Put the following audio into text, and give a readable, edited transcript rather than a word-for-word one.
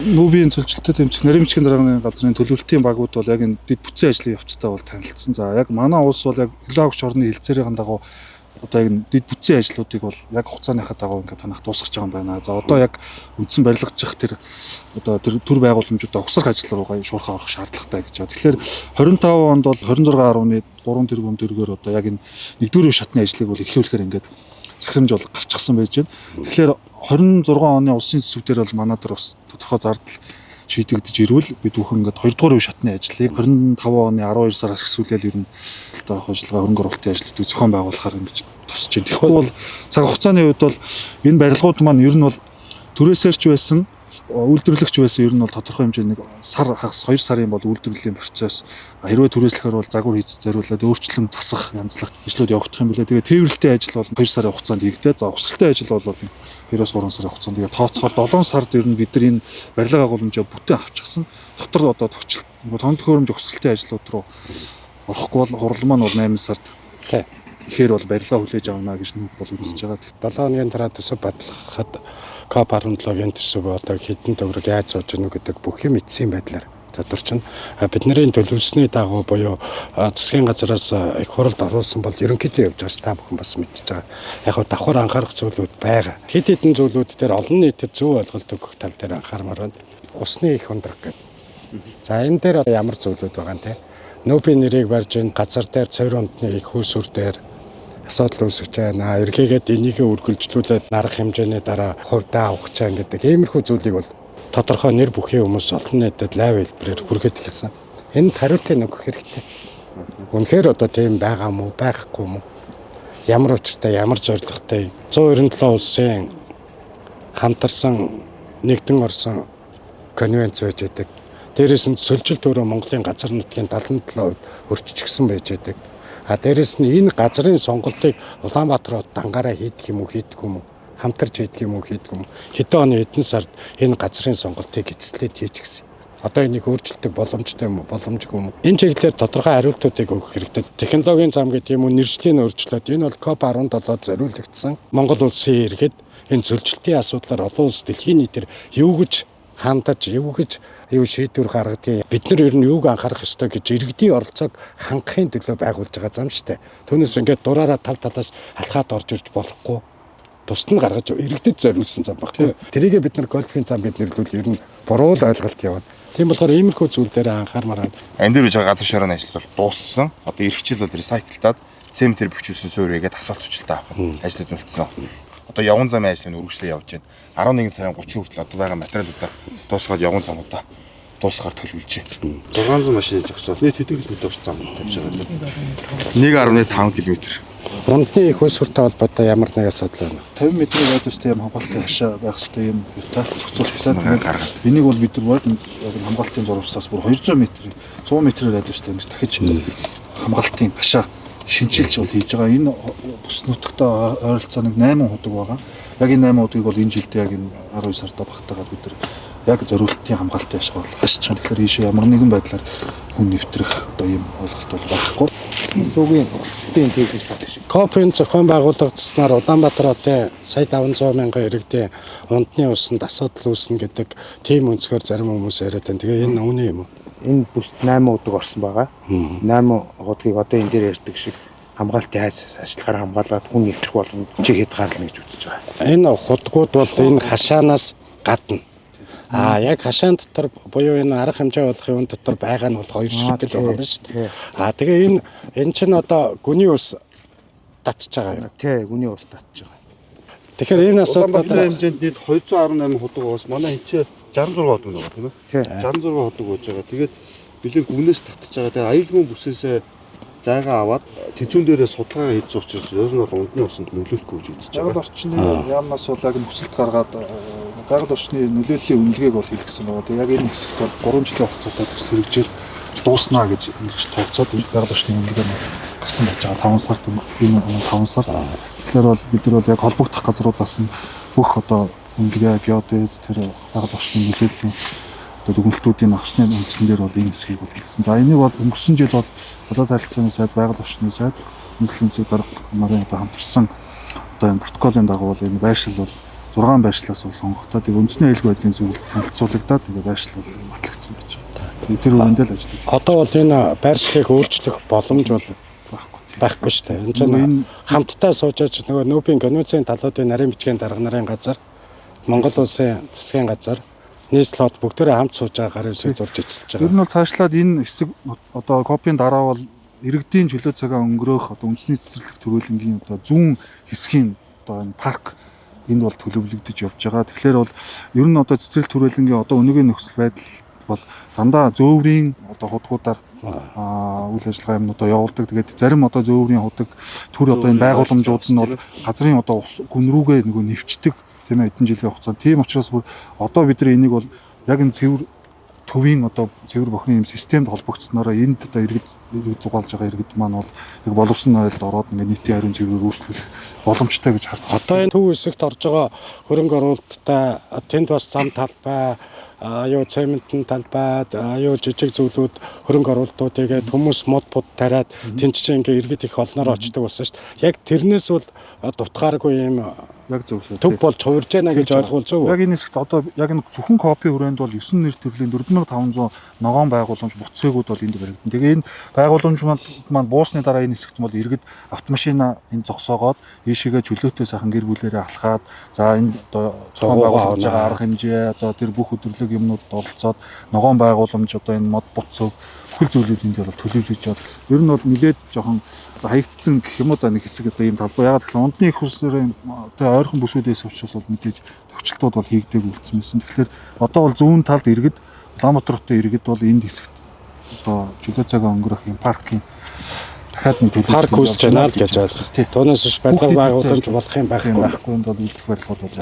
НҮБ-ийн цөлжилтөд тэмцэх нарийн бичгийн даргын газрын төлөвлөлтийн багууд бол яг энэ дэд бүтцийн ажлын явцтай бол танилцсан. За яг манай улс бол яг хөлөө агч орны хэлцээрийн дагуу одоо яг энэ дэд бүтцийн ажлуудыг бол яг хугацааныхаа дагуу ингээд танах дуусгаж байгаа юм байна. За одоо яг үндсэн барилгачих тэр одоо тэр төр байгууламжуудаа угсрах ажил руугаа шуурхаа орох шаардлагатай гэж байна. Тэгэхээр 25 онд бол 26.3 тэрбум төгрөгөөр одоо яг энэ нэгдүгээр үе шатны ажлыг бол эхлүүлэхээр ингээд захирамж бол гарчихсан байж байна. Тэгэхээр 26 оны улсын төсөв дээр бол манай дээр бас тодорхой зардал шийдэгдэж ирвэл бид бүхэн ингээд 2 дугаар үе шатны ажлыг 25 оны 12 сараас эхлүүлэл ер нь одоо ажиллагаа хөрөнгө оруулалтын ажлуудыг зохион байгуулахаар ингэж тусч байна. Тэгэхгүй бол цаг хугацааны хувьд бол энэ барилгууд маань ер нь бол түрээсээрч байсан, үйлдвэрлэгч байсан, ер нь бол тодорхой хэмжээний нэг сар хагас 2 сарын бол үйлдвэрлэлийн процесс, хэрвээ түрээслэхээр бол загвар хийж зориулаад өөрчлөн засах, янзлах ажлууд явагдах юм билээ. Тэгээ тээвэрлэлтийн ажил бол 2 сарын хугацаанд хийгдээ. За угсралтын ажил бол 2-3 сарын хугацаанд. Тэгээ тооцохоор 7 сард ер нь бид нар энэ барилга агуулмжаа бүтэн авчихсан. Дотор одоо тогтчл тон төхөөрөмж угсралтын ажлууд руу орохгүй бол хурал маань бол 8 сард ихээр бол барилга хүлээж авна гэж нүг бол үзэж байгаа. 7 хоногийн дараа төсөв батлахад КОП 17-гийн төсөв одоо хэдэн төгрөг яаж сууж гэнэ гэдэг бүх юм эцсийн байдлаар тодорчно. Бидний төлөвлөсний дагуу буюу засгийн газараас их хуралд оруулсан бол ерөнхийдөө явж байгаа ш та бүхэн бас мэдчихэж байгаа. Яг хөө давхар анхаарах зүйлүүд байгаа. Хэд хэдэн зүйлүүд дээр олон нийтэд зөв ойлголт өгөх тал дээр анхаармаар байна. Усны их ундраг гэдэг. За энэ дээр одоо ямар зүйлүүд байгаа юм те? НҮБ-ийн нэрийг барьж ин газар дээр цэвэр унтны их хүүсүр дээр асуудал үүсгэж байна. Эргээгээд энийгээ үргэлжлүүлээд нарах хэмжээний дараа хувьдаа авах гэж байна гэдэг иймэрхүү зүйлийг бол тодорхой нэр бүхий хүмүүс олон нийтэд лайв хэлбэрээр хүргээд эхэлсэн. Энэ хариултыг өгөх хэрэгтэй. Үнэхээр одоо тийм байгаа мó, байхгүй мó? Ямар учиртай, ямар зорилготой 197 улсын хамтарсан нэгдэн орсон конвенц байж байдаг. Дээрээс нь сөлжилт өөрөө Монголын газар нутгийн 77% өрччихсөн байж байдаг. А дээрээс нь энэ газрын сонголтыг Улаанбаатар хот дангаараа хийдэх юм уу, хийдэх юм уу? Хамтарч хийдэх юм уу, хийдэх юм уу? Хэдэн оны хэдэн сард энэ газрын сонголтыг эцэслээд хийчихсэн. Одоо энийг өөрчлөлтөг боломжтой юм уу, боломжгүй юм уу? Энэ чиглэлээр тодорхой хариултуудыг өгөх хэрэгтэй. Технологийн зам гэдэг юм уу, нэршлийн өөрчлөлт энэ бол КОП 17 зориулагдсан. Монгол улсын иргэд энэ зөрчилтийн асуудлаар олон улс дэлхийн нийтээр юу гэж хандаж, юу гэж юу шийдвэр гаргадгийг, бид нар ер нь юуг анхаарах ёстой гэж иргэдийн оролцоог хангахын төлөө байгуулж байгаа зам шүү дээ. Түүнээс ингээд дураараа тал талаас алхаад орж ирж болохгүй. Тусад нь гаргаж иргэдэд зориулсан зам баггүй. Тэрийгээ бид нар гольфийн зам гэд нэрлүүл ер нь буруу л ойлголт явна. Тийм болохоор иймэрхүү зүйл дээр анхаармаар байна. Энэ дээр үж байгаа газар шорооны ажил бол дууссан. Одоо эрх жил бол recycle-таад цементээр бөхчүүлсэн суурь хийгээд асфальт хүчлэлтэ авах ажлууд үлдсэн байна. Одоо явган замын ажил нь үргэлжлээ явж байна. 11 сарын 30 хүртэл одоо байгаа материалуудаа дуусгаад явган замуудаа дуусгаар төлөвлөж байна. 600 машины зогсоол нийт хэдэн километр зам тавьж байгаа юм. 1.5 км. Унтны их усүртэй холбоотой ямар нэг асуудал байна. 50 метрийн радиустай юм хамгаалтын хашаа байх хэрэгтэй юм юутай зохицуулалттай. Тэгээд гаргаад. Энийг бол бид нар яг энэ хамгаалтын зурвасаас бүр 200 метр, 100 метрийн радиустай ингэж дахиж хамгаалтын хашаа шинчилж бол хийж байгаа. Энэ бүс нутагт ойролцоо нэг 8 худаг байгаа. Яг энэ 8 худгийг бол энэ жилдээ яг энэ 12 сарда багтаагаад бид нар яг зориултын хамгаалтын хашаа бол хашиж байгаа. Тэгэхээр ийшээ ямар нэгэн байдлаар хүн нэвтрэх одоо ийм ойлголт бол байхгүй. Сүүгийн угсралтын техник шат шиг. КОП-ын зохион байгуулагдсанаар Улаанбаатар хотын сая 500 мянган иргэдийн ундны усанд асуудал үүснэ гэдэг тийм өнцгөр зарим хүмүүс яриад байна. Тэгээ энэ үнэн юм уу? Энэ бүст 8 удаг орсон байгаа. 8 удгийг одоо энэ дээр ярьдаг шиг хамгаалтын хайс ажиллахаар хамгаалаад хүн нэвтрэх боломжийг хязгаарлана гэж үзэж байгаа. Энэ худгууд бол энэ хашаанаас гадна. А яг хашаан дотор буюу энэ арга хэмжээ болох юм дотор байгаа нь бол хоёр шиг л байгаа юм шүү дээ. А тэгээ энэ чинь одоо гүний ус татж байгаа юм. Тий, гүний ус татж байгаа. Тэгэхээр энэ асуудал Улаанбаатарын хэмжээнд нийт 218 худаг байгаас манай хичээ 66 худаг байгаа тийм ээ. Тий. 66 худаг байж байгаа. Тэгээд билээ гүнээс татж байгаа. Тэгээд аюулгүй бүсээсээ зайгаа аваад тэзүүн дээрээ судалгаа хийсэн учраас ер нь бол ундны усанд нөлөөлөхгүй гэж үзэж Байгаль байгаа. орчны яамнаас бол яг нөхцөлт гаргаад байгаль орчны нөлөөллийн үнэлгээг бол хийлгэсэн байгаа. Тэгээ яг энэ хэсэгт бол 3 жилийн хугацаатай төсөл хэрэгжээл дууснаа гэж ингэж тооцоод байгаль орчны үнэлгээ нь гарсан байж байгаа. 5 сард, энэ 5 сард. Тэгэхээр бол бид нар бол яг холбогдох газруудаас нь бүх одоо үнэлгээ, геодез, тэр байгаль орчны нөлөөллийн одоо дүгнэлтүүдийн авсны үндсэн дээр бол энэ хэсгийг бол хэлсэн. За энийг бол өнгөрсөн жил бол болоод харилцааны сайд, байгаль орчны сайд, нийслэлийн засаг дарга нарын одоо хамтарсан одоо энэ протоколын дагуу бол энэ байршил бол 6 байршлаас бол сонгогдоод тэгээ үндэсний аюулгүй байдлын зөвлөлд танилцуулагдаад тэгээ байршил бол батлагдсан байж байгаа. Тэгээ тэр өрөөнд л ажиллаж Одоо бол энэ байршлыг өөрчлөх боломж бол байхгүй. байхгүй шүү дээ. Энд чинь Энэ- хамтдаа сууж аж нөгөө нүүбийн конвенцийн талуудын нарийн бичгийн дарга нарын газар, Монгол улсын засгийн газар, нийслэл хот бүгдээрээ хамт сууж байгаа гарын үсгийг зурж эцэлж Ер байгаа. нь бол цаашлаад энэ хэсэг одоо копийн дараа бол иргэдийн чөлөө цагаа өнгөрөөх одоо үндэсний цэцэрлэг төрөлнгийн одоо зүүн хэсгийн одоо энэ парк энд бол төлөвлөгдөж явж байгаа. Тэгэхээр бол ер нь одоо цэцэрлэг төрөлнгийн одоо өнөөгийн нөхцөл байдал бол дандаа зөөврийн одоо худгуудаар үйл ажиллагаа юмнуудаа явуулдаг. Тэгээд зарим одоо зөөврийн худаг төр одоо энэ байгууламжууд нь бол газрын одоо ус гүн рүүгээ нөгөө нэвчдэг тийм хэдэн жилийн хугацаанд. Тийм учраас бүр одоо бид нар энийг бол яг энэ цэвэр төвийн одоо цэвэр бохны юм системд холбогдсноороо энд одоо иргэд зугаалж байгаа иргэд маань бол яг боловсон нойлд ороод ингээд нийтийн ариун цэврээр өөрчлөх боломжтой гэж харж байна. Одоо энэ төв хэсэгт орж байгаа хөрөнгө оруулалттай тэнд бас зам талбай, юу цементэн талбай, юу жижиг зүйлүүд хөрөнгө оруулалтууд тэгээд хүмүүс мод бод тариад тэнд чинь ингээ иргэд их олноор очдог болсон шүү дээ. Яг тэрнээс бол дутгааргүй юм Яг зөв шүү. төв болж хувирж яана гэж ойлгуул зөв үү? Яг энэ хэсэгт одоо яг энэ зөвхөн копи хүрээнд бол 9 нэр төрлийн 4500 ногоон байгууламж буцээгүүд бол энд баригдана. Тэгээ энэ байгууламж маань буусны дараа энэ хэсэгт бол иргэд автомашина энэ зогсоогоод ийшээгээ чөлөөтэй сайхан гэр бүлээрээ алхаад за энэ одоо зохион Дугуйгаа байгуулж байгаа авна. арга хэмжээ одоо тэр бүх өдөрлөг юмнуудад оролцоод ногоон байгууламж одоо энэ мод буцөг бүхэл зүйлүүд энд бол төлөвлөж бод. Ер нь бол нилээд жоохон хаягдсан гэх юм уу да нэг хэсэг одоо ийм талбай. Ягаад гэвэл ундны их усрын одоо ойрхон бүсүүдээс учраас бол мэдээж төгчлөлтүүд бол хийгдээг үлдсэн байсан. Тэгэхээр одоо бол зүүн талд иргэд Улаанбаатар хотын иргэд бол энд хэсэгт одоо чөлөө цагаа өнгөрөх юм паркийн дахиад нэг төлөвлөлт Парк үүсэж байна л гэж ойлгох. Тий. Түүнээс биш барилга Бүх байгууламж дэд болох юм Тийм байхгүй. байхгүй юм бол үйлдэх барилгууд бол